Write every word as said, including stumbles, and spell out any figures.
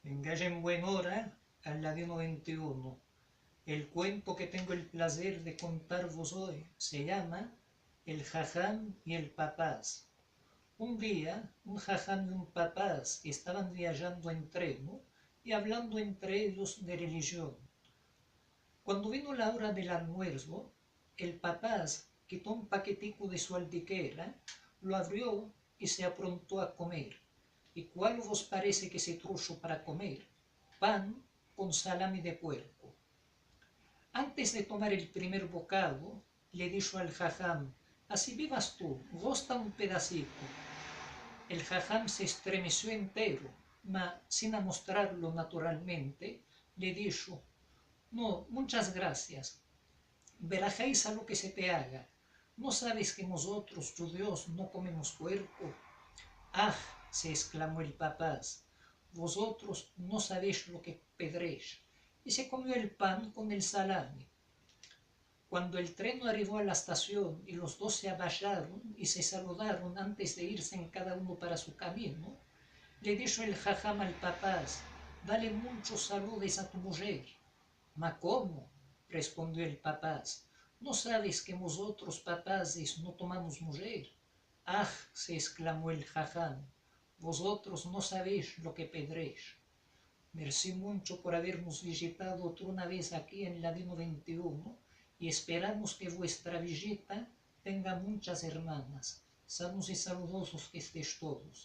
Vengash en buen ora al Ladino vente i uno. El kuento ke tengo el plazer de kontarvos oy se yama El Haham i el Papaz. Un dia, un haham i un papaz estavan viajando en treno i avlando entre eyos de relijion. Kuando vino la ora del almuerzo, el papaz kito un paketiko de su aldikera, lo avrio i se apronto a komer. I kual vos parese ke se trusho para komer? Pan kon salami de puerko. Antes de tomar el primer bokado, le disho al haham: "Asivivas tu, gosta un pedasiko". El haham se estremesio entero, ma sin amostrarlo naturalmente, le disho: "No, munchas grasias. Verahais a lo ke se te aga. No saves ke mozotros, djudios, no komemos puerko?" "Ah", se esklamo el papaz, "vozotros no savesh lo ke pedresh". I se komio el pan kon el salami. Kuando el treno arivo a la estasion i los dos se abasharon i se saludaron antes de irse en kada uno para su kamino, le disho el haham al papaz: "Dale munchos saludes a tu mujer". "Ma komo?", respondio el papaz. "No saves ke mozotros, papazes, no tomamos mujer?" "Ah", se esklamo el haham, "vozotros no savesh lo ke pedresh". Mersi muncho por avermos vijitado otra una vez aki en Ladino vente i uno, i esperamos ke vuestra vijita tenga munchas ermanas. Sanos i saludozos ke estesh todos.